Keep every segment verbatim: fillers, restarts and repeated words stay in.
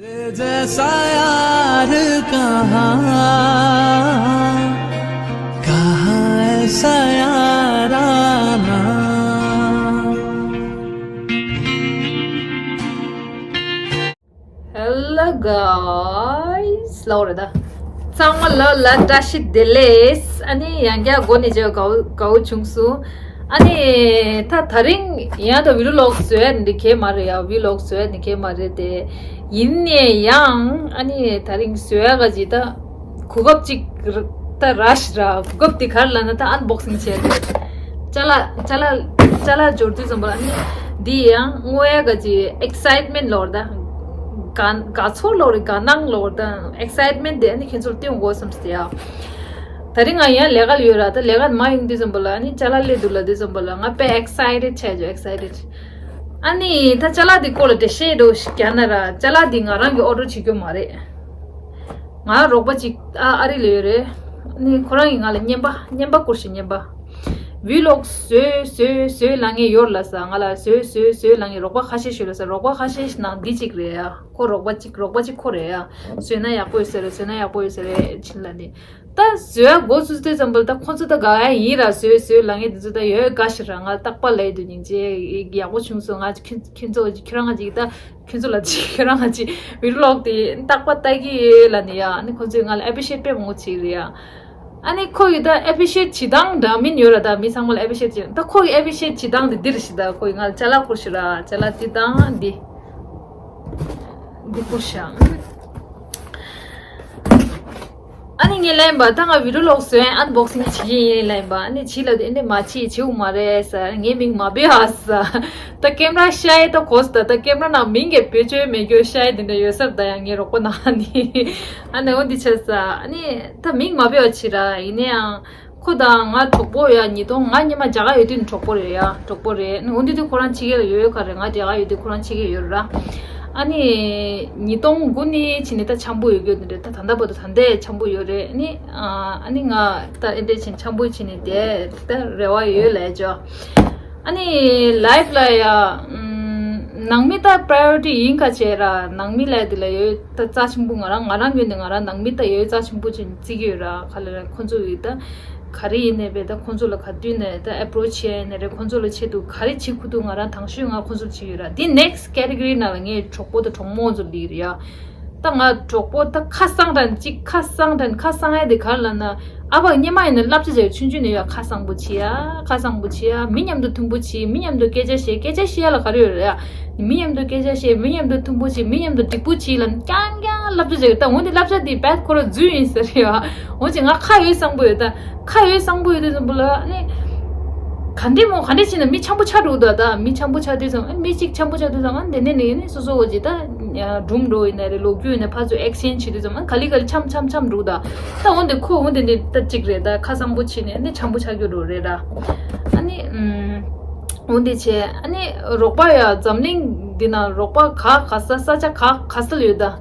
जैसा यार कहाँ, कहाँ ऐसा यार आना। Hello guys, ལོ་རེད་ད། ཚང་མ་ལ་ལ་བཀྲ་ཤིས་བདེ་ལེགས། ཨ་ནི་ཡང་བསྐྱར་འགོ་ནས་བྱས་དགའ་བོ་དགའ་བོ་བྱུང་སོང་། ཨ་ནི་ད་དེ་རིང་ཡང་ད་ཝི་ལོག་བཟོ་ཡ་འདི་གས་མ་རེད་ཡ། ཝི་ལོག་བཟོ་ཡ་འདི་གས་མ་རེད་དེ། ཡིན་ནའི་ཡང་ཨ་ནི་དེ་རིང་བཟོ་ཡ་ག་ཅིག་ད་གོ་སྐབས་ཅིག་ད་རག་ཤག་ར། གོ་སྐབས་དེ་ག་རེ་ལབ་ན་ད་ཨན་བོག་སིང་བྱས་ཏེ། ཅ་ལག་ཅ་ལག་ཅ་ལག་འབྱོར་དུས་ཙམ་པ་ཨ་ནི་འདི་ཡང་དངོས་ཡ་ག་ཅིག་ཨེག་སའིཊ་མེན་ཊི་ལབ་དགོས་རེད་ད། དགའ་དགའ་ཚོར་ལབ་དགོས་རེད། དགའ་སྣང་ལབ་དགོས་རེད་ད། ཨེག་སའིཊ་མེན་ཊི་དེ་ཨ་ནི་ཁྱེད་ཚོར་སྟོན་དགོས་བསམ་སྟེ་ཡ། དེ་རིང་ང་ཡང་ལས་ཀ་ལ་ཡོད་ར། ད་ལས་ཀ་མ་ཡོང་དུས་ཙམ་པ་ལ་ཨ་ནི་ཅ་ལག་སླེབས་འདུག་ལབ་དུས་ཙམ་པ་ལ་ང་དཔེ་ཨེག་སའི་ཊེཌ་ཆགས་བྱུང་། ཨེག་སའི་ཊེཌ། ཨ་ནི་ད་ཅ་ལག་འདི་སྐོར་ལ་འགྲེལ་བཤད་རོ་ཞིག་རྒྱག་ན་ར། ཅ་ལག་འདི་ང་རང་གིས་ཨོར་ཌར་བྱེད་རྒྱུ་མ་རེད། ང་རོགས་པ་ཅིག་ཨ་ཨ་རི་ལ་ཡོད་རེད། ཨ་ནི་ཁོ་རང་གིས་ང་ལ་བརྙན་པ་བརྙན་པ་བསྐུར་ཞིག་བརྙན་པ། ཝི་ལོག་བཟོས་བཟོས་བཟོས་ལབ་མཁན་ཡོད་ལབ་ས། ང་ལ་བཟོས་བཟོས་བཟོས་ལབ་མཁན་རོགས་པ་ཁ་ཤས་ཤིག་ལབ་ས། རོགས་པ་ཁ་ཤས་ཤིག་ནང་འདི་གཅིག་རེད་ཡ། ཁོ་རོགས་པ་གཅིག་རོགས་པ་གཅིག་ཁོ་རེད་ཡ། བཟོས་ན་ཡག་པོ་ཡོད་ས་རེད། བཟོས་ན་ཡག་པོ་ཡོད་ས་རེད་ཕྱིན་ལབ་ནས། ད་བཟོས་འགོ་ཚུགས་དུས་ཙམ་པ་ལ་ད་ཁོང་ཚོ་ད་དགའ་ཡ་ཡིན་ར། བཟོས་བཟོས་ལབ་མཁན་དེ་ཚོ་ད་ཡོད་དགའ་ཞིག་ར། ང་རྟག་པར་ལབ་ཡི་འདུག་སྙིང་རྗེ་ཡག་པོ་བྱུང་སོང་། ང་ཁྱོད་ཁྱོད་ཚོ་ཁྱོད་རང་ང་ཅིག་ད་ཁྱོད་ཚོ་ལ་ཅིག་ཁྱོད་རང་ང་ཅིག་ཝི་ལོག་དེ་རྟག་པར་ལྟ་གི་ཡོད་ལབ་ནས་ཡ། ཨ་ནི་ཁོང་ཚོས་ང་ལ་ཨེ་པི་ཤི་ཨེཊ་དཔེ་མང་པོ་བྱེད་ཀྱི་རེད་ཡ། ཨ་ནི་ཁོ་ཡི་ད་ཨེ་པི་ཤི་ཨེཊ་བྱེད་སྟངས་འདྲ་མིན་ཡོད་ར། ད་མི་ཚང་མ་ལ་ཨེ་པི་ཤི་ཨེཊ་བྱེད། ད་ཁོ་ཡི་ཨེ་པི་ཤི་ཨེཊ་བྱེད་སྟངས་དེ་འདི་རེད་ཤག་ད་ཁོ་ཡི་ང་ལ་ཅ་ལག་བསྐུར་ཤག་ར། ཅ་ལག་འདི་དང་འདི་འདི་བསྐུར་ཤག་ཨ་ནི་ངས་ལན་པ་ད་ང་ཝི་ཌི་ཡོ་ལོག་བཟོས་ཨན་བོག་སིང་བྱེད་ཀྱི་ཡིན་ལན་པ། ཨ་ནི་བྱིས་ལ་དེ་འདྲ་མ་བྱེད་བྱེད་དགོས་མ་རེད་ཟེར། ངའི་མིང་མ་བོས་ཨ་ཟེར། ད་ཀེམ་ར་ཤ་ཡི་ད་གོ་ཟེར། ད་ཀེམ་ར་ནང་མིང་གི་བེད་སྤྱོད་མེད་རྒྱུ་ཤ་ཡི་དེ་འདྲ་ཡོད་ས་རེད། ད་ཡང་ངའི་རོགས་པ་ནང་ནི་ཨ་ནི་འོ་འདི་བྱས་ཟེར། ཨ་ནི་ད་མིང་མ་བོས་པ་བྱེད་ར། ཡིན་ན་ཡང་ཁོ་དང་ང་གྲོགས་པོ་ཡ་ཉིས་སྟོང་། ང་སྔོན་མ་རྒྱ་གར་ཡོད་དུས་ནས་གྲོགས་པོ་རེད་ཡ། གྲོགས་པོ་རེད། འོ་འདི་དུས་ཁོ་རང་ཕྱི་རྒྱལ་ལ་ཡོད་ཡོད་ཁ་རེད། ང་རྒྱ་གར་ཡོད་དུས་ཁོ་རང་ཕྱི་རྒྱལ་ཡོད་ར། ཨ་ནི་ཉིས་སྟོང་དགུ་ནས་ཕྱིན་ནས་ད་འཆམ་པོ་ཡོད་རྒྱུ་དེ་འདྲ། ད་ད་ལྟ་བར་དུ་ད་ལྟའི་འཆམ་པོ་ཡོད་རེད། ཨ་ནི་ཨ་ནི་ང་ད་ཨེ་འདྲས་ཕྱིན་འཆམ་པོ་ཕྱིན་ནས་དེ་ད་རེ་བ་ཡོད་ལས་ཅོ། ཨ་ནི་ལའིཕ་ལ་ཡ་ནང་མི་ད་པ་རའི་ཡོ་རི་ཊི་ཡིན་ཁ་བྱས་ར། ནང་མི་ལ་དེ་ལ་ཡོད་ད་རྩ་ཆེན་པོ། ང་རང་ང་རང་ངོས་ནས་ང་རང་ནང་མི་ད་ཡོད་རྩ་ཆེན་པོ་ཅིག་བརྩི་གི་ཡོད་ར། ག་ལ་ར་ཁོང་ཚོ་ཡོད་ད། ག་རེ་ཡིན་ནའི་བས་ད་ཁོང་ཚོ་ལ་ག་དུས་ནས་ད་ཨེ་པོ་རོ་ཆི་བྱས་ནའི་རེད། ཁོང་ཚོ་ལ་ཆེད་དུ་ག་རེ་བྱེད་ཁུ་ཐུག་ང་རང་དང་ཤོས་ང་ཁོང་ཚོ་ལ་བྱེད་ཡོད་ར། དེ་ནེག་སི་ཊི་ཀེ་ཊི་གོ་རི་ནང་ལ་ངའི་གྲོགས་པོ་དང་གྲོགས་མོ་ཚོ་ལི་རེད་ཡ། ད་ང་གྲོགས་པོ་ད་ཁ་གསང་དྲན་ཅིག་ཁ་གསང་དྲན་ཁ་གསང་ཡ་དེ་ག་རེ་ལབ་ན། ཨ་ཕ་སྔོན་མ་ཡིན་ན་བསླབ་བྱ་བྱས་ཆུང་ཆུང་ནས་ཡ་ཁ་གསང་པོ་བྱེད་ཡ། ཁ་གསང་པོ་བྱེད་ཡ། མི་མཉམ་དུ་མཐུན་པོ་བྱེད། མི་མཉམ་དུ་སྐད་ཆ་བཤད། སྐད་ཆ་བཤད་ཡ་ལ་ག་རེ་ཡོད་རེད་ཡ། མི་མཉམ་དུ་སྐད་ཆ་བཤད། མི་མཉམ་དུ་མཐུན་པོ་བྱེད། མི་མཉམ་དུ་འགྲིག་པོ་བྱེད་ལབ་རྐྱང་རྐྱང་བསླབ་བྱ་བྱས། ད་འོ་འདི་བསླབ་བྱ་འདི་བད་ཁོ་ར་རྫུན་ཡིན་ཟེར་ཡ། འོ་ཅི་ང་ཁ་ཡོད་གསང་པོ་ཡོད་ད། ཁ་ཡོད་གསང་པོ་ཡོད་དུས་ཙམ་པོ་ལ་ནི། ག་འདྲས་མོ་ག་འདྲས་བྱས་ན་མི་འཆམ་པོ་ཆགས་འགྲོ་གི་འདུག་ད་མི་འཆམ་པོ་ཆགས་དུས་ཙམ་ཨ་མི་གཅིག་འཆམ་པོ་ཆགས་དུས་ཙམ་ཨ་འདི་ནས་ནི་ནི་སོ་སོ་བོ་ཅིག་ད་སྒྲུང་འགྲོ་ཡིན་ན་རེད། ལོ་རྒྱུས་ཡིན་ན་ཕར་ཚུར་ཨེག་སི་ཅེན་ཇི་བྱེད་དུས་ཙམ་ཨ་ག་ལེ་ག་ལེ་འཆམ་འཆམ་འཆམ་འགྲོ་གི་འདུག་ད་འོ་འདི་ཁོ་འོ་འདི་འདི་ད་གཅིག་རེད། ད་ཁ་གསང་པོ་བྱས་ནས་ནི་འཆམ་པོ་ཆགས་རྒྱུ་འགྲོ་རེད་ར། ཨ་ནི་ཨུམ། འོ་འདི་བྱས་ཨ་ནི་རོགས་པ་ཡ་འཛམ་གླིང་འདི་ན་རོགས་པ་ག་ག་ས་ས་ཆ་ག་ག་ས་ལ་ཡོད་ད།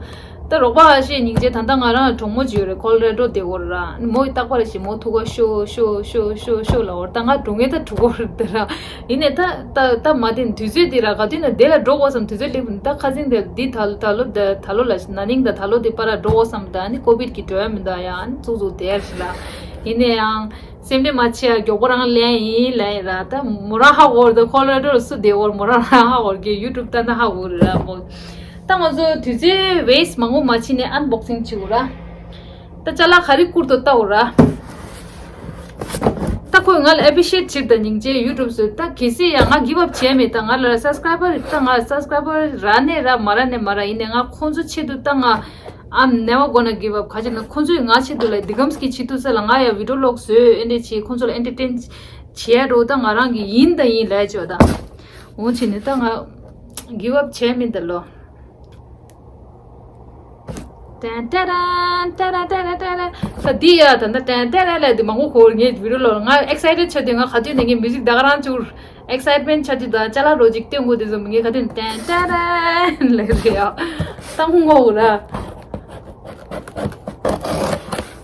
ད་རོགས་པ་ཨ་ཤེ་སྙིང་རྗེ། ད་ལྟ་ང་རང་གྲོགས་མོ་ཅིག་ཡོད་རེད། ཁོ་ལོ་རེ་ཌོ་བསྡད་ཡོད་རེད་ར། མོ་ཡི་རྟག་པར་ཞིག་མོ་ཐུག་ག་ཤོ་ཤོ་ཤོ་ཤོ་ཤོ་ལབ་ཡོད་རེད། ད་ང་སྒྲུང་ངེ་ད་གྲུ་གོ་རེད་དེ་ར། ཡིན་ནའི་ད་ད་ད་མ་བསྟན་དུས་ཚོད་དེ་ར་ག་དུས་ན་དེ་ལ་འགྲོ་དགོས་བསམ་དུས་ཚོད་སླེབས་ད་ཁ་སང་དེ་འདི་ད་ད་ལོ་ད་ད་ལོ་ལ་ན་ནིང་ད་ད་ལོ་དེ་པར་འགྲོ་དགོས་བསམ་ད་ནི་ཀོ་བིད་ཀྱི་འགྲོ་ཡ་མི་འདུག་ཡ། ཨ་ནི་ཙུག་ཙུག་དེར་ཞིག་ལ་ཡིན་ནའི་ཡང་སེམས་ཁྲལ་མ་བྱེད་ཡ། མགྱོགས་པོ་རང་ལེན་ཡིན་ལབ་ཡིན་ར། ད་མོ་རང་ཧ་གོ་རེད། ད་ཁོ་ལོ་རེ་ཌོ་སུ་བསྡད་ཡོད་མོ་རང་རང་ཧ་གོ་རེད། ཡུ་ཊུབ་ལྟ་ན་ཧ་གོ་རེད་ར་མོ། ད་ང་ཚོ་དུས་ཚོད་ཝེ་སི་ཊི་མང་པོ་མ་བྱས་ནས་ཨན་བོག་སིང་བྱེད་དགོས་ར། ད་ཅ་ལག་ག་རེ་བསྐུར་འདུག་ལྟ་འོ་ར། ད་ཁོས་ང་ལ་ཨེ་པི་ཤི་ཡེ་ཊི་བྱེད་ད་སྙིང་རྗེ། ཡུ་ཊུབ་སུ་ད་གལ་སྲིད་ཡང་ང་གིབ་ཨབ་བྱས་མེད། ད་ང་ལ་སབ་སི་ཀ་རའི་བར་ད་ང་སབ་སི་ཀ་རའི་བར་རག་ནའི་རག་མ་རག་ནའི་མ་རག་ཡིན་ནའི་ང་ཁོང་ཚོ་ཆེད་དུ་ད་ང་I'm never gonna give up། ག་ཅི་ན་ཁོང་ཚོས་ང་ཆེད་དུ་ལ་འདི་གམ་སྐྱིད་བྱེད་ཐུབ་ས་ལ་ང་ཡང་ཝི་ཌི་ཡོ་ལོག་བཟོས་ཨེ་འདྲས་བྱེད། ཁོང་ཚོ་ལ་ཨེན་ཊར་ཊེན་བྱེད་ཡ་འགྲོ་ད་ང་རང་གི་ཡིན་ད་ཡིན་ལས་ཆོག་ད། འོང་བྱས་ནས་ད་ང་གིབ་ཨབ་བྱས་མེད་ད་ལོ། ཏན་ཏན་ཏན་ཏན་ཏན་ཏན། ད་འདི་ཡ་ད་ད་ཏན་ཏན་ཏན་ལ་འདི་མང་པོ་གོ་ངས་ཝི་ཌི་ཡོ་ལ་ང་ཨེག་སའི་ཊེཌ་ཆགས་དུས་ང་ག་དུས་ནས་ངས་མིའུ་ཟིག་ད་ག་རང་བཅུག་ཨེག་སའི་ཊི་མེན་ཊི་ཆགས་དུས་ད་ཅ་ལག་རོ་ཅིག་སྟོན་དགོས་དུས་ཙམ་ངས་ག་དུས་ནས་ཏན་ཏན་ཏན་ལས་རེད་ཡ། ད་ངུ་ངོ་ར།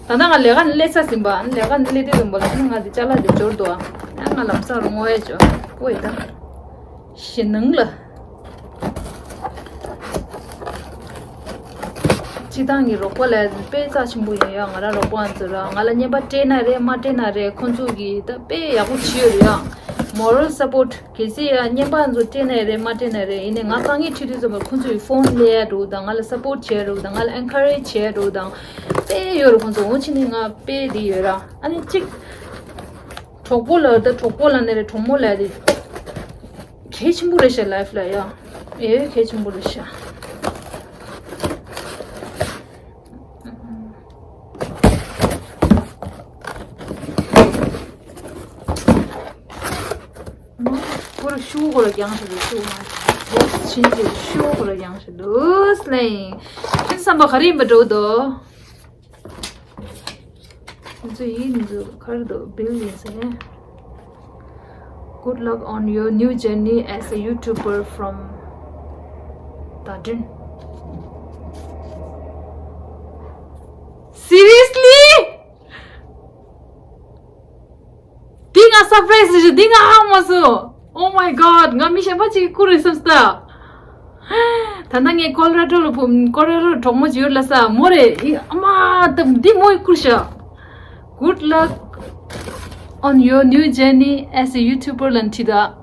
ད་ད་ང་ལས་ཀ་ནས་སླེབས་ས་ཟིན་པ། ལས་ཀ་ནས་སླེབས་དུས་ཙམ་པ་ལ་ང་འདི་ཅ་ལག་འདི་འབྱོར་འདུག་ཨ་ང་ལམ་སང་རུ་ངོ་ཡ་ཅོ་ཨོ་ཡ་ད། ཞེ་ནང་ལ། སྤྱིར་བཏང་གི་རོགས་པ་ལ་དཔེ་རྩ་ཆེན་པོ་ཡིན་ཡ། ང་རང་རོགས་པ་ཚོ་ར་ང་ལ་རྔན་པ་སྤྲད་ན་རེད་མ་སྤྲད་ན་རེད། ཁོང་ཚོ་གིས་ད་དཔེ་ཡག་པོ་བྱས་ཡོད་རེད་ཡ། Moral support གལ་སྲིད་ཡ་རྔན་པ་ཚོ་སྤྲད་ན་རེད་མ་སྤྲད་ན་རེད། ཡིན་ནའི་ང་དཀའ་ངལ་འཕྲད་དུས་ཙམ་པ་ཁོང་ཚོ་ཡི་ཕོན་སླེབས་ཡ་འགྲོ་དང་། ང་ལ་སབ་པོར་བྱས་འགྲོ་དང་། ང་ལ་ཨེན་ཁ་རེཇ་བྱས་འགྲོ་དང་། དཔེ་ཡོད་རེད། ཁོང་ཚོ་འོ་ཕྱི་ནས་ང་དཔེ་འདི་ཡོད་ར། ཨ་ནི་གཅིག་གྲོགས་པོ་ལ་ད་གྲོགས་པོ་ལ་ནི་རེད། གྲོགས་མོ་ལ་རེད། གལ་ཆེན་པོ་རེད་ཤག་ལའིཕ་ལ་ཡ། ཨེ་གལ་ཆེན་པོ་རེད་ཤག་ཁོ་ར་ཤུ་ཁོ་ར་རྒྱང་ཤ་འདུག་ཤུ་མ་ཤི་ཕྱིན་ཅི་ཤུ་ཁོ་ར་རྒྱང་ཤ་འདུག་སླེང་། ཁྱེད་བསམ་པ་ག་རེ་ཡིན་པ་འགྲོ་འདུག་ཁོ་ཚོ་ཡིན་འདུག་ག་རེ་འདུག་བིལ་ཡིན་ཟེར། Good luck on your new journey as a YouTuber from Dadun. Seriously? འདི་ང་སར་པ་རའི་སི་རེད་ཤག་འདི་ང་ཧ་མ་སོང་། Oh my god. ང་མི་གཞན་པ་ཅིག་གི་སྐུ་རེད་བསམ་སྟ། ད་ལྟ་ངས་ཀོ་ལོ་ར་ཌོ་ལ་བུ་ཀོ་ལོ་ར་ཌོ་གྲོགས་མོ་ཅིག་ཡོད་ལ་ས་མོ་རེད། ཨ་མ་ད་འདི་མོ་ཡི་སྐུ་རེད་ཤག Good luck on your new journey as a YouTuber ལ་འཁྲིད་ད།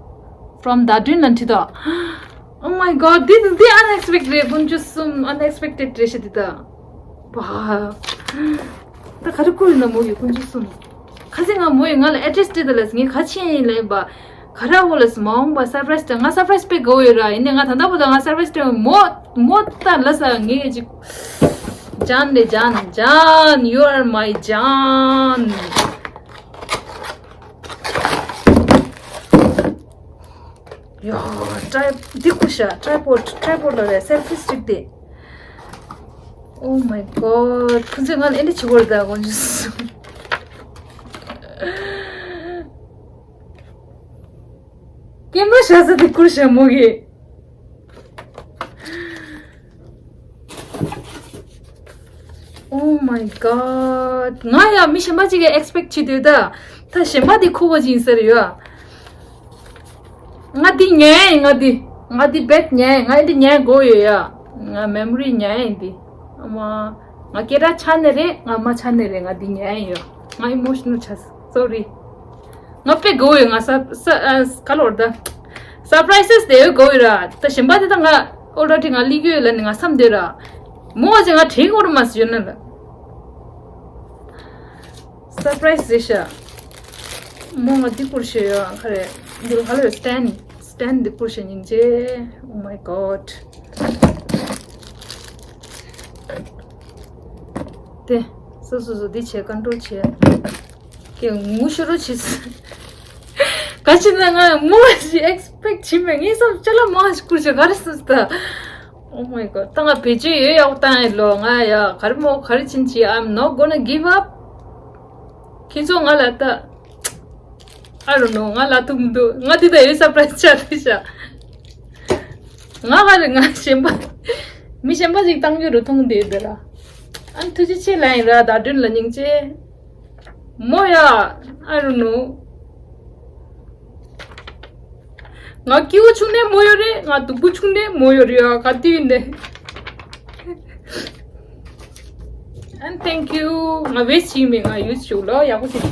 From Dadun ལ་འཁྲིད་ད། Oh my god. འདི་འདི་unexpected རེད། དཀོན་མཆོག་གསུམ། Unexpected རེད་ཤག་འདི་ད། བ། ད་ག་རེ་བསྐུར་ཡིན་ན་མོ་ཡོད་དཀོན་མཆོག་གསུམ། ཁ་སང་ང་མོ་ཡོད་ང་ལ་ཨེ་ཌི་རེ་སི་སྤྲད་ད་ལ་ངས་ག་ཆེན་ཡིན་ལབ་ཡིན་པ། ག་ར་འོ་ལ་སི་མ་འོངས་པ་སར་པ་རའི་སི་དང་ང་སར་པ་རའི་སི་དཔེ་དགའ་བོ་ཡོད་ར། ཡིན་ནའི་ང་ད་ལྟ་བར་དུ་ང་སར་པ་རའི་སི་སྤྲད་མོ་མོ་ད་ལ་ས་ངས་ཅིག་ཇན་རེད་ཇན་ཇན། You are my ཇན། ཡ། ཊའི་འདི་ཀུ་ཤ་ཊའི་པོཌ་ཊའི་པོཌ་ལ་རེད། སེལ་ཕི་སི་ཊིག་དེ། Oh my god. ཁོ་ཚོས་ང་ལ་ཨེ་འདྲ་བྱེད་དགོས་རེད་ད་དཀོན་མཆོག་གསུམ། ཀེམ་ར་བཞག་ས་དེ་བསྐུར་བཞག་མོ་གིས། Oh my god. ང་ཡང་མི་གཞན་པ་ཅིག་གིས་ཨེག་སི་པེག་བྱེད་འདོད་ད། ད་གཞན་པ་དེ་ཁུ་བ་ཅིག་ཡིན་ས་རེད་ཡ། ང་འདི་ཉན་ཡིན། ང་འདི་ང་འདི་བེད་ཉན་ཡིན། ང་འདི་ཉན་དགོས་ཡོད་ཡ། ང་མེ་མོ་རི་ཉན་ཡིན་འདི། ཨ་མ། ང་སྐད་གྲགས་ཆགས་ནི་རེད། ང་མ་ཆགས་ནི་རེད། ང་འདི་ཉན་ཡིན་ཡ། ང་ཨི་མོ་ཤི་ནལ་ཆགས་སོ་རི། ང་དཔེ་དགའ་བོ་ཡོད། ང་ས་ས་ཨ་ག་ལོར་ད། སར་པ་རའི་སི་དེ་ཡོད་དགའ་བོ་ཡོད་ར། ད་གཞན་པ་དེ་ད་ང་ཨོ་ལ་ཊི་ང་ལི་གི་ཡོད་ལ་ནི་ང་བསམ་དེ་ར། མོ་ཅེ་ང་དྲན་གོ་ར་མ་སི་ཡོད་ན་ལ། སར་པ་རའི་སི་རེད་ཤག་མོ་ང་འདི་བསྐུར་ཤེས་ཡོད་ཨ་ཁ་རེད། འདི་ལ་ཧ་ལོ་སི་ཊན་སི་ཊན་འདི་བསྐུར་ཤེས་སྙིང་རྗེ། Oh my god. དེ། སོ་སོ་སོ་འདི་བྱས་ཀོན་ཊོལ་བྱས། ཀྱེ་ངུ་ཤོར་རོ་བྱེད། ག་ཅི་ན་ང་མོ་ཞིག་ཨེག་སི་པེག་བྱེད་མེད། ངས་བསམ་ཅ་ལག་མང་ཞིག་བསྐུར་བྱས་ག་རེ་སོང་ད། Oh my god. ད་ང་བེད་སྤྱོད་ཡོད་ཡག་བཏང་ཡིན་ལོ། ང་ཡ་ག་རེ་མོ་ག་རེ་ཕྱིན་ཅི། I'm not gonna give up. ཁྱེད་ཚོ་ང་ལ་ད། I don't know. ང་ལ་ཐུག་མི་འདུག་ང་དེ་ད་ཡོད་སར་པ་རའི་སི་ཆགས་དེ་ཤ། ང་ག་རེ་ང་གཞན་པ། མི་གཞན་པ་ཞིག་བཏང་རྒྱུ་རུ་མཐོང་བསྡད་འདི་ར། ཨ་ཐུགས་རྗེ་ཆེ་ལབ་ཡིན་ར་ད་དྲིན་ལ་སྙིང་རྗེ། མོ་ཡ། I don't know. ང་སྐྱེ་བོ་ཆུང་ནས་མོ་ཡོད་རེད། ང་སྡུག་པོ་ཆུང་ནས་མོ་ཡོད་རེད་ཡ། ག་དུས་ཡིན་ནས། And thank you. ང་ཝེ་སི་ཊི་བྱེད་མེད། ང་ཡུ་སི་བྱེད་ལོ་ཡག་པོ་བྱེད།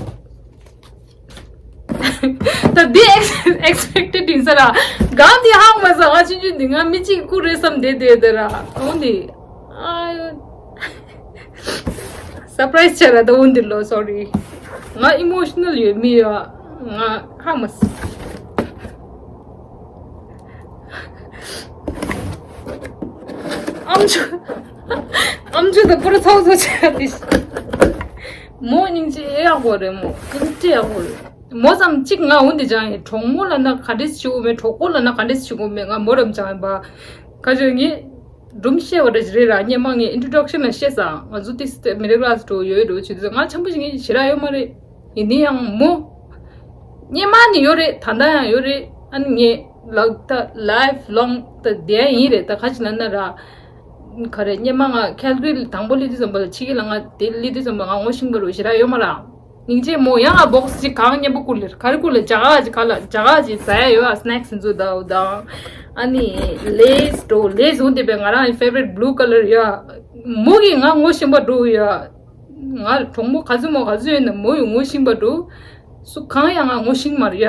ད་འདི་ཨེག་སི་པེག་ཊེཌ་ཡིན་ས་ར། གང་འདི་ཧང་མ་ས་ང་ཆུང་ཆུང་འདི་ང་མི་གཅིག་སྐུ་རེད་བསམ་བསྡད་བསྡད་ད་ར། འོ་འདི། ཨ། སར་པ་རའི་སི་བྱས་ར་ད་འོ་འདི་ལོ། སོ་རི། ང་ཨི་མོ་ཤི་ནལ་ཡོད་མི་ཡོད། ང་ཧ་མ་སི། ཨམ་ཆུ། ཨམ་ཆུ་ད་པུ་ར་ཚའོ་ཚའོ་བྱས་ཏེ། མོ་སྙིང་རྗེ་ཡག་པོ་རེད། མོ་སྙིང་རྗེ་ཡག་པོ་རེད། མོ་ཙམ་གཅིག་ང་འོ་འདི་སྦྱངས་ཡིན། གྲོགས་མོ་ལབ་ན་ག་འདྲས་བྱེད་དགོས་མེད། གྲོགས་པོ་ལབ་ན་ག་འདྲས་བྱེད་དགོས་མེད། ང་མོ་རམ་སྦྱངས་ཡིན་པ། ག་ཅོ་ངས་སྒྲུང་བཤད་པ་འདྲ་ཞིག་རེད་ར། སྔོན་མ་ངས་ཨིན་ཊྲོ་ཌག་ཤན་ལ་བཤད་ས། ང་ཚོ་ཏིས་མི་རེ་ག་ལ་སི་འགྲོ་ཡོད་འགྲོ་བྱེད་དུས་ང་འཆམ་པོ་ཞིག་ངས་ཞེ་དྲག་ཡོད་མ་རེད། ཡིན་ནའི་ཡང་མོ། སྔོན་མ་ནས་ཡོད་རེད། ད་ལྟ་ཡང་ཡོད་རེད། ཨ་ནི་ངས་ལག་ད་ལའིཕ་ལོང་ད་བསྡད་ཡིན་རེད། ད་ག་ཅི་ལབ་ན་ར། ག་རེ་སྔོན་མ་ང་ཁལ་གྷ་རི་དང་པོ་སླེབས་དུས་ཙམ་པ་ལ་ཕྱི་རྒྱལ་ལ་ང་དེ་སླེབས་དུས་ཙམ་པ་ང་ངོ་ཤེས་པ་རུ་ཞེ་དྲག་ཡོད་མ་རེད། སྙིང་རྗེ་མོ། ཡང་ང་བོག་སི་ཅིག་གང་སྙན་པོ་བསྐུར་ལེར་ག་རེ་བསྐུར་ལེར་ཇ་ག་ཅིག་ག་ལ་ཇ་ག་ཅིག་ཟ་ཡ་ཡོད་ཨ། སི་ནེག་སི་འཛུ་དའོ་དང་། ཨ་ནི་ལེ་སི་འགྲོ། ལེ་སི་འོང་དེ་བས་ང་རང་ཨི་ཕེ་ཝ་རི་ཊི་བྷུ་ལུ་ཀ་ལར་ཡོད་ཨ། མོ་གིས་ང་ངོ་ཤེས་པ་འགྲོ་ཡ། ང་གྲོགས་མོ་ག་ཚོད་མོ་ག་ཚོད་ཡོད་ན་མོ་ཡིས་ངོ་ཤེས་པ་འགྲོ། སུ་གང་ཡང་ང་ངོ་ཤེས་མ་རེད་ཡ།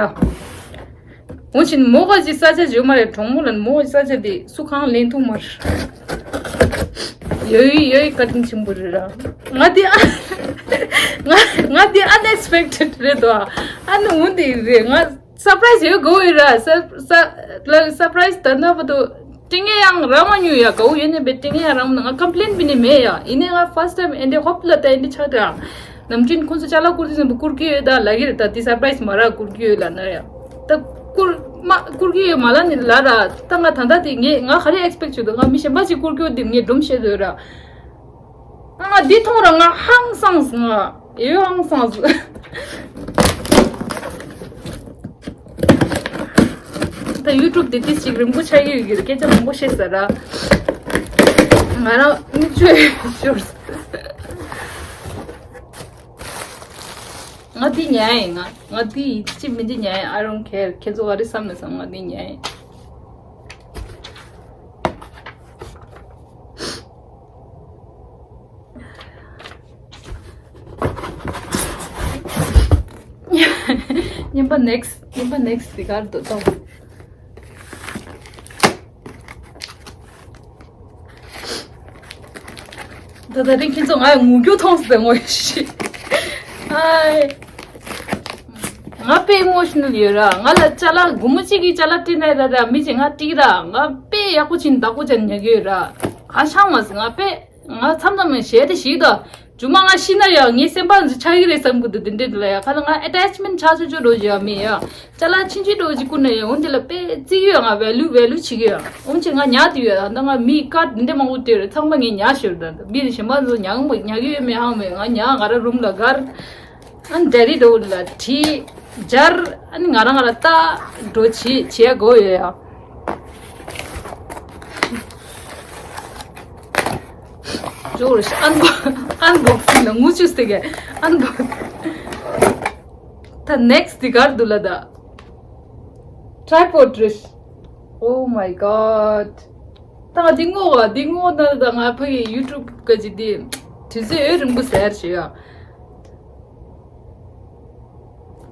འོ་ཕྱིན་མོ་ག་ཅིག་ས་ཆ་བརྗོད་མ་རེད། གྲོགས་མོ་ལ་མོ་གི་ས་ཆ་དེ་སུ་གང་ལེན་ཐུབ་མ་རེད། ཡོའི་ཡོའི་བཀའ་དྲིན་ཆེན་པོ་རེད་ར། ང་དེ་ཨ་ང་ང་དེ་ཨན་ཨེགས་པེག་ཊེཌ་རེད་དོ། ཨ་ནི་འོ་དེ་རེད། ང་སར་པ་རའི་ཛི་ཡོད་དགོས་ཡོད་ར། ས་ས་ལ་སར་པ་རའི་ཛི་ད་ན་བ་དོ། དྲི་ངན་ཡང་རང་མ་ཉུང་ཡ་གའུ་ཡོད་ནས་བེ་དྲི་ངན་ཡང་རང་མ་ང་ཀམ་པི་ལེན་བི་ནི་མེད་ཡ། ཡིན་ནས་ང་ཕར་སི་ཊི་ཊེམ་ཨེ་འདྲ་ཧོབ་ལ་ད་ཨེ་འདྲ་ཆགས་ད། ནམ་རྒྱུན་ཁོང་ཚོ་ཅ་ལག་བསྐུར་དུས་ཙམ་པ་བསྐུར་གི་ཡོད་ད་ལ་གི་རེད། ད་དེ་སར་པ་རའི་ཛི་མ་ར་བསྐུར་གི་ཡོད་ལ་ན་ཡ། ད་བསྐུར་མ་བསྐུར་གི་ཡོད་མ་ལ་ནི་ལ་ར། ད་ང་ད་ལྟ་དེ་ངས་ང་ག་རེ་ཨེགས་པེག་ཊི་བྱེད་འདུག་ང་མི་གཞན་པ་ཞིག་བསྐུར་གི་ཡོད་དེ་ངས་སྒྲུང་བཤད་འདོད་ར། ང་འདི་མཐོང་ར་ང་ཧང་སངས། ང་ཡོད་ཧང་སངས། ད་ཡུ་ཊུབ་དེ་ཏིས་ཅིག་རིང་པོ་ཆགས་ཀྱི་ཡོད་ཀྱི་རེད། སྐད་ཆ་མང་པོ་བཤད་ས་ར། ང་རང་མིག་ཆུ་ཤོར་སོང་། ང་འདི་ཉན་ཡིན། ང་ང་འདི་ཡིན་ཅི་མིན་འདི་ཉན་ཡིན། I don't care. ཁྱེད་ཚོ་ག་རེ་བསམ་མི་བསམ། ང་འདི་ཉན་ཡིན། རྙིང་པ་ནེག་སི་ཊི། རྙིང་པ་ནེག་སི་ཊི་དེ་གར་འདུག་ཏོ། ད་ད་རིང་ཁྱེད་ཚོ་ང་ངུ་རྒྱུ་མཐོང་སོང་ངོ་ཤི། ཨའི། ང་དཔེ་ཨི་མོ་ཤི་ནལ་ཡོད་ར། ང་ལ་ཅ་ལག་སྒོར་མོ་གཅིག་གི་ཅ་ལག་སྤྲད་ན་ར་ར་མི་གཅིག་ང་སྤྲད་ར། ང་དཔེ་ཡག་པོ་བྱིན་བདག་པོ་ཅན་ཉག་ཡོད་ར། ཧ་ཤང་མ་སི། ང་དཔེ་ང་མཚམས་མཚམས་ཞེ་དེ་ཞིག་ད། རྒྱུ་མ་ང་ཤི་ན་ཡང་ངའི་སེམས་པ་འཛུ་ཆགས་ཀྱི་རེད་བསམ་གི་འདུག་དེ་འདྲས་འདི་ལ་ཡ། ཁ་ལ་ང་ཨེ་ཊེཆ་མེན་ཊི་ཆགས་ཆོག་ཆོག་འགྲོ་བཞག་མེད་ཡ། ཅ་ལག་ཆུང་ཆུང་འགྲོ་ཅིག་བསྐུར་ན་ཡ། འོན་དེ་ལ་དཔེ་བརྩི་གི་ཡོད། ང་ཝེ་ལུ་ཝེ་ལུ་བྱེད་ཀྱི་ཡོད། འོན་ཅིག་ང་ཉར་དུ་ཡོད། ད་ང་མི་ཀར་འདི་འདྲས་མང་པོ་སྤྲད་རེད། ཚང་མ་ངས་ཉར་ཤོར། ད་མི་གཞན་པ་ཚོ་ཉར་མ་ཉར་གི་ཡོད་མེད་ཧང་མེད། ང་ཉར་ང་ར་རུམ་ལ་སྒར། ཨ་ནི་ཌེ་རི་ཌོ་ལ་བྲིས་སྦྱར། ཨ་ནི་ང་རང་ང་ར་ལྟ་འགྲོ་བྱེད་བྱེད་དགོས་ཡོད་ཡ། ཇོར་ཨན་བོ་ཨན་བོག་སིང་ལ་ངུ་ཆུ་སྟེ་གེ་ཨན་བོག། ད་ནེག་སི་ཊི་དེ་གར་འདུག་ལ་ད། ཊྲའི་པོཌ་རེད། Oh my god. ད་ང་འདི་ངོ་ག་འདི་ངོ་ད་ད་ང་ཕ་གི་ཡུ་ཊུབ་ག་ཅི་འདི་དུས་ཚོད་ཡུན་རིང་པོ་ཟེར་ཞེས་ཡ།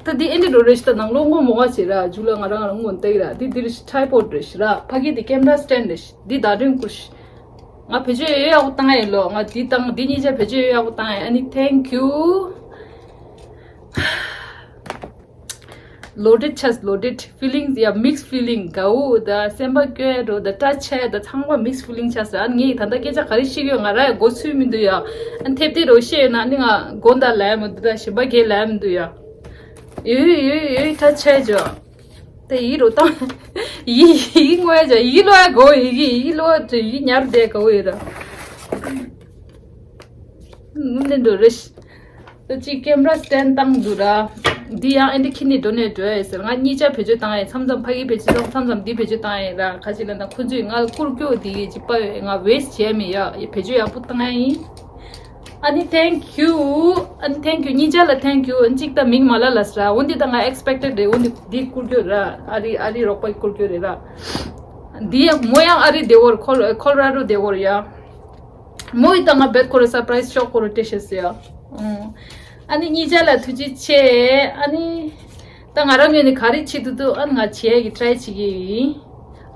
ད་འདི་ཨེ་འདྲ་འགྲོ་རེད་ཤི། ད་ནང་ལོགས་ངོ་མོ་བ་བྱེད་ར། ཇུ་ལ་ང་རང་ང་རང་ངོ་ལྟ་གི་ར། འདི་འདི་རེད་ཤི། ཊྲའི་པོཌ་རེད་ཤི་ར། ཕ་གི་འདི་ཀེམ་ར་སི་ཊེན་ཌི་རེད་ཤི། འདི་བརྡ་སྤྲོད་སྐུ་ཤི། ང་བེད་སྤྱོད་ཡོད་ཡག་པོ་བཏང་ཡིན་ལོ། ང་འདི་བཏང་འདི་གཉིས་ཆ་བེད་སྤྱོད་ཡོད་ཡག་པོ་བཏང་ཡིན། ཨ་ནི་thank you. Loaded ཆགས། Loaded feelings. ཡ་mixed feeling. དགའ་བོ་ད་སེམས་པ་སྐྱོ་ཡ་འགྲོ་ད་སྐྲག་ཆ་ཡ་ད་ཚང་མ་mixed feeling ཆགས་ཟེར། ཨ་ངས་ད་ལྟ་སྐད་ཆ་ག་རེ་བཤད་ཀྱི་ཡོད་ང་ར་ཡ་མགོ་ཚོས་མི་འདུག་ཡ། ཨ་ཐེབས་ཏེ་རོ་བཤད་ཡོད་ན་ཨ་ནི་ང་མགོ་འདར་ལ་ཡ་མི་འདུག་ད་ཞིམ་པ་གས་ལ་ཡ་མི་འདུག་ཡ། ཡོད་ཡོད་ཡོད་ད་ཆ་ཡ་ཇོ། ད་ཡིད་རོ་བཏང་། ཡིད་ཡིད་ངོ་ཡ་ཇོ་ཡིད་ལོ་ཡ་གོ་ཡིད་ཡིད་ལོ་ཡ་ཇོ་ཡིད་ཉར་བསྡད་གོ་ཡོད་ར། ནི་འགྲོ་རེ་ཤི། ད་ཅིག་ཀེམ་ར་སི་ཊེན་ཌི་བཏང་འདུག་ར། འདི་ཡང་ཨེ་འདི་ཁྱི་ནི་འགྲོ་ནས་འགྲོ་ཡ་ཟེར། ང་གཉིས་ཆ་བེད་སྤྱོད་བཏང་ཡ། མཚམས་མཚམས་ཕ་གི་བེད་སྤྱོད་བཏང་མཚམས་མཚམས་འདི་བེད་སྤྱོད་བཏང་ཡ་ར། ཁ་ཅིག་ལ་ན་ཁོ་ཚོས་ང་ལ་བསྐུར་སྐྱོ་འདི་གི་ཅིག་པ་ཡོད། ང་ཝེ་སི་ཊི་བྱས་མེད་ཡ། བེད་སྤྱོད་ཡག་པོ་བཏང་ཡ་ཡིན། ཨ་ནི་thank you. ཨ་ནི་thank you. གཉིས་ཆ་ལ་thank you. ཨ་ནི་གཅིག་ད་མིང་མ་ལ་ལ་ཟེར་ར། འོན་ཏེ་ད་ང་ཨེག་སི་པེག་ཊེཌ་རེད། འོན་ཏེ་འདི་བསྐུར་སྐྱོ་ར། ཨ་རི་ཨ་རི་རོགས་པ་བསྐུར་སྐྱོ་རེད་ར། འདི་ཡང་མོ་ཡང་ཨ་རི་བདེ་བོར་ཁོལ་ཁོལ་ར་རོ་བདེ་བོར་ཡ། མོ་ཡི་ད་ང་བེད་ཁོ་ར་སར་པ་རའི་ཛི་ཤོག་ཁོ་ར་སྤྲད་ཤེས་ཟེར་ཡ། ཨ་ནི་གཉིས་ཆ་ལ་ཐུགས་རྗེ་ཆེ། ཨ་ནི་ད་ང་རང་ངོས་ནས་ག་རེ་བྱེད་ཐུབ་ཐུབ་ཨ་ནི་ང་བྱེད་ཡ་གི་ཊྲའི་བྱེད་ཀྱི་ཡིན།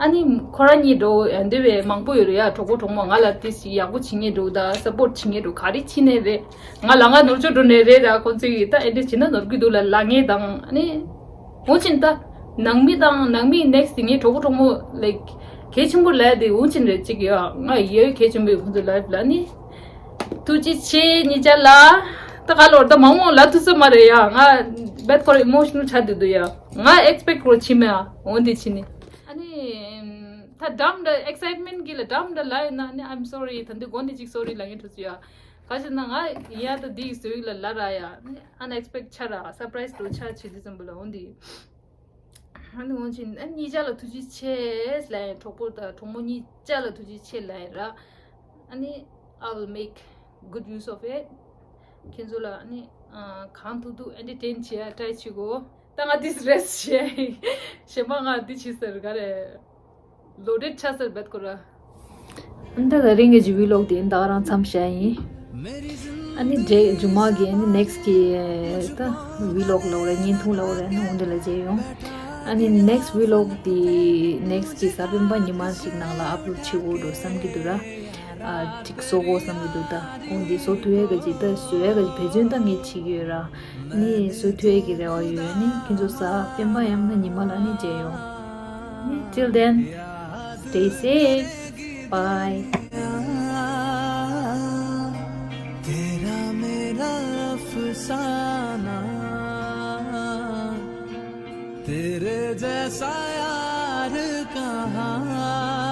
ཨ་ནི་ཁོ་རང་གཉིས་འགྲོ་ཡ་འདི་བས་མང་པོ་ཡོད་རེད་ཡ། གྲོགས་པོ་གྲོགས་མོ་ང་ལ་དེ་ཞིག་ཡག་པོ་བྱེད་མཁན་འགྲོ་ད་སཔོར་ཊི་བྱེད་མཁན་འགྲོ་ག་རེ་བྱེད་ནས་རེད། ང་ལ་ང་ནོར་བཅོས་འགྲོ་ནས་རེད་ད། ཁོང་ཚོས་ད་ཨེ་འདྲ་བྱེད་ན་ནོར་གི་འདུག་ལ་ལ་ངས་དང་ཨ་ནི། འོ་ཅིན་ད། ནང་མི་དང་ནང་མི་ནེག་སི་ཊི་ངའི་གྲོགས་པོ་གྲོགས་མོ་ལའིག་གལ་ཆེན་པོ་ལབ་དེ་འོ་ཅིན་རེད་ཅིག་ཡ། ང་ཡོད་གལ་ཆེན་པོ་ཡོད་ཁོང་ཚོ་ལའིབ་ལ་ནི། ཐུགས་རྗེ་ཆེ་གཉིས་ཆ་ལ། ད་ག་ལོར་ད་མང་མང་ལབ་ཐུབ་ས་མ་རེད་ཡ། ང་བེད་ཁོ་ར་ཨི་མོ་ཤི་ནལ་ཆགས་བསྡད་འདུག་ཡ། ང་ཨེག་སི་པེག་ཊི་རོ་ཕྱིན་མེད་ཨ། འོ་འདི་ཕྱིན་ནི། ཨ་ནི། ད་འགྲམ་འདྲ་ཨེག་སའིཊ་མེན་ཊི་གི་ལ་འགྲམ་འདྲ་ལ་ཡོད་ན་ནི་I'm sorry ད་འདི་དགོན་འདི་ཅིག་སོ་རི་ལ་ངས་ཐུག་ཚུ་ཡ། ག་ཞིག་ན་ང་ཡ་ད་འདི་ཡི་སོ་ཡིག་ལ་ལ་ར་ཡ། ཨན་ཨེག་སི་པེག་ཊི་ཆ་ར་སར་པ་རའི་ཛི་འགྲོ་ཆ་ཆེ་དུས་ཙམ་པ་ལ་འོ་འདི། ཨ་ནི་འོན་ཅིག་ཨ་གཉིས་ཆ་ལ་ཐུགས་རྗེ་ཆེ་ལབ་ཡིན། གྲོགས་པོ་དང་གྲོགས་མོ་གཉིས་ཆ་ལ་ཐུགས་རྗེ་ཆེ་ལབ་ཡིན་ར། ཨ་ནི་I will make good use of it. ཁྱེད་ཚོ་ལ་ཨ་ནི་ཨ་གང་ཐུབ་ཐུབ་ཨེན་ཊར་ཊེན་བྱེད་ཡ་ཊྲའི་བྱེད་དགོས། ད་ང་ཏིས་རེ་སི་བྱེད་ཡ་ཡིན། གཞན་པ་ང་འདི་བྱེད་ཟེར་ག་རེ། ལོ་ཌེཌ་ཆགས་ཟེར་བེད་ཁོ་ར། ད་དེ་རིང་གི་ཇི་ཝི་ལོག་དེ་ད་ག་རང་མཚམས་བཞག་ཡིན། ཨ་ནི་རྗེས་མཇུག་མ་གི་ཨ་ནི་ནེག་སི་གི་ད་ཝི་ལོག་ལབ་རེད། བརྙན་ཐུང་ལབ་རེད། ཨ་ནི་འོ་འདི་ལ་མཇལ་ཡོང་། ཨ་ནི་ནེག་སི་ཝི་ལོག་དེ་ནེག་སི་གི་གཟའ་སྤེན་པ་ཉི་མ་གཅིག་ནང་ལ་ཨབ་ལོཌ་བྱེད་དགོས་འགྲོ་བསམ་གྱི་འདུག་ར། ཨ་གཅིག་བཟོ་དགོས་བསམ་གྱི་འདུག་ད་ཁོང་འདི་བཟོ་ཐུབ་ཡས་ག་ཅིག་ད་བཟོ་ཡས་ག་ཅིག་བེད་སྤྱོད་ད་ངས་བྱེད་ཀྱི་ཡོད་ར། ནི་བཟོ་ཐུབ་ཡས་ཀྱི་རེ་བ་ཡོད། ནི་ཁྱེད་ཚོ་གཟའ་སྤེན་པ་ཡང་ན་ཉི་མ་ལ་ནི་མཇལ་ཡོང་། Till then, stay safe. Bye. तेरा मेरा अफसाना, तेरे जैसा यार कहाँ।